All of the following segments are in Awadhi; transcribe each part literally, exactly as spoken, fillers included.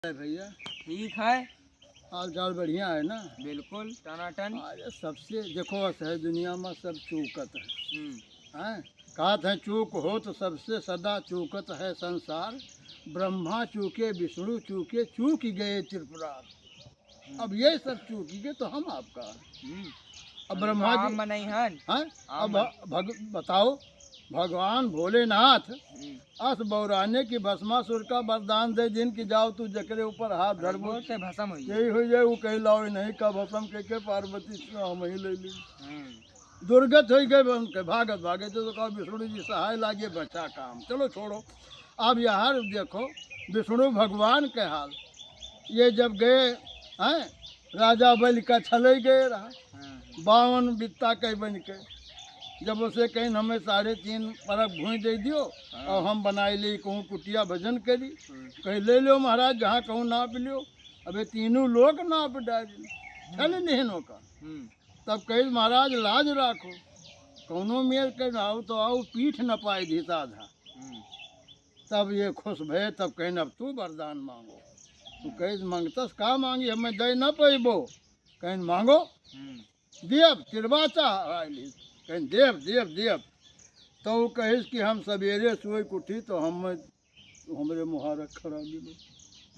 है भैया? ठीक है। हाल चाल बढ़िया है ना? बिल्कुल टनाटन। अरे, सबसे देखो, अस है दुनिया में सब चूकत है। हम्म। हैं? कहत है, चूक हो तो सबसे सदा चूकत है संसार। ब्रह्मा चूके, विष्णु चूके, चूक गए त्रिपुरार। हम्म। अब ये सब चूक गए तो हम आपका। हम्म। अब हम ब्रह्मा जी आम नहीं हन। हैं? आम अब नहीं। भग-, बताओ, भगवान भोलेनाथ हम्म। अस बौराने की भस्मासुर का वरदान दे दिन कि जाओ तू जकरे ऊपर हाथ धरबो, से भस्म होई। यही हो जाए, वो कही लाओ नहीं का भस्म के, के पार्वती से हम ही ले ली। हम्म। दुर्गत होई गए उनके, भागत भागे तो, तो कहा विष्णु जी सहाय लागे, बचा काम, चलो छोड़ो। अब यहाँ देखो विष्णु भगवान के हाल, ये जब गए हैं राजा बलि का छलई गए रहा, हाँ। बावन बित्ता के बन के, जब उसे कहीं हमें साढ़े तीन परख भूमि दे दियो हाँ। और हम बनाए ले कहूँ कुटिया भजन करी, हम्म। कहीं ले लो महाराज जहाँ कहूँ नाप लियो, अबे तीनों लोग नाप डाली, छल हम्म। निहनों का। हम्म। तब कही महाराज लाज राखो, कौनो मेर के आओ तो आओ पीठ न पाए धी साधा। हम्म। तब ये खुश भए, तब कहिन अब तू वरदान मांगो। तू कहिस मांगतस का मांगी, हमें दे न पैबो। कहिन मांगो। हम्म। देब, तिरवाचा आइली। कहिन देब, देब, देब। तो वो कहिस कि हम सवेरे सोई के उठी तो हम, हमरे मुहारक खड़ा मिलो।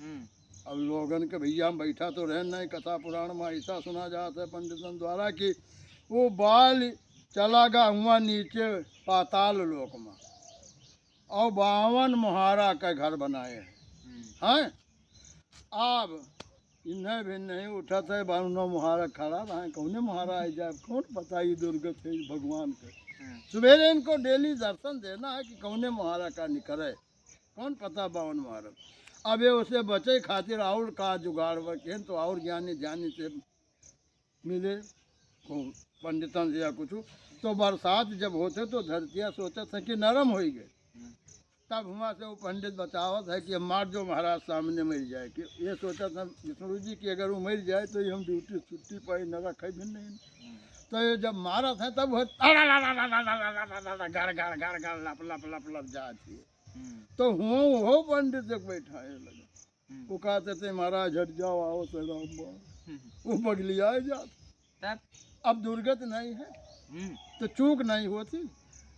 हम्म। अब लोगन के भैया हम बैठा तो रहन नहीं, कथा पुराण में ऐसा सुना जात है पंडितन द्वारा कि वो बाल चला गा हुआ नीचे पाताल लोक में। और बावन मुहारा का घर बनाए हैं। हम्म। हैं? अब इन्हें भी नहीं उठत है, बावनो मुहारा खड़ा रहे, कौने मुहारा आ जाए, कौन पता ये दुर्गत है भगवान के। हम्म। सवेरे इनको डेली दर्शन देना है कि कौने मुहारा का निकले, कौन पता बावन मुहारा। अब ये उसे बचे खातिर और का जुगाड़ बरकेन, तो और ज्ञानी ध्यानी से मिले को पंडितन से या कुछ, तो बरसात जब होते तो धरतिया सोचत है कि नरम होई गए। हम्म। तब हुआ से वो पंडित बतावत है कि मार दो महाराज सामने मर जाए, कि ये सोचत है विष्णु जी कि अगर वो मर जाए तो ये हम ड्यूटी छुट्टी पाई न रखे भी नहीं। हम्म। तो ये जब मारत है तब वो गड़ गड़ गड़ गड़ लप लप लप लप जाती है। हम्म। तो हुआ वो पंडित जब बैठा है लगा। हम्म। वो कहते थे महाराज हट जाओ, आओ तो राम बाण। हम्म। वो बगलियाए जात। तब? अब दुर्गत नहीं है हम्म। तो चूक नहीं होती।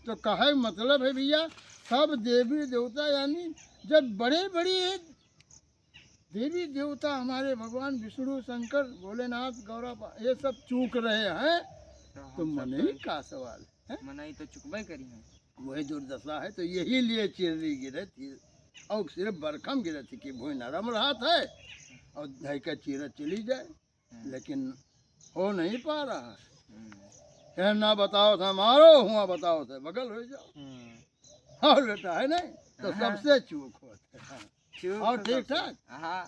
तो कहे मतलब है भैया, सब देवी देवता यानी जब बड़े बड़े देवी देवता हमारे भगवान विष्णु शंकर भोलेनाथ गौरा पा-, ये सब चूक रहे हैं तो तो हम सब मनई तो का सवाल है? मनई तो चुकबे करी हैं। वही दुर्दशा है, तो यही लिए चिर्री गिरत ही, और सिर्फ बरखम गिरत ही कि भूमि नरम रहत है और धई के चीरत चली जाए, हम्म। लेकिन हो नहीं पा रहा है। हम्म। है ना बताओ था मारो, हुआ बताओ था बगल हो जाओ। हम्म। और बेटा है नहीं, तो हाँ। सबसे चूक होत है। चूक और तो ठीक सबसे ठाक? हाँ।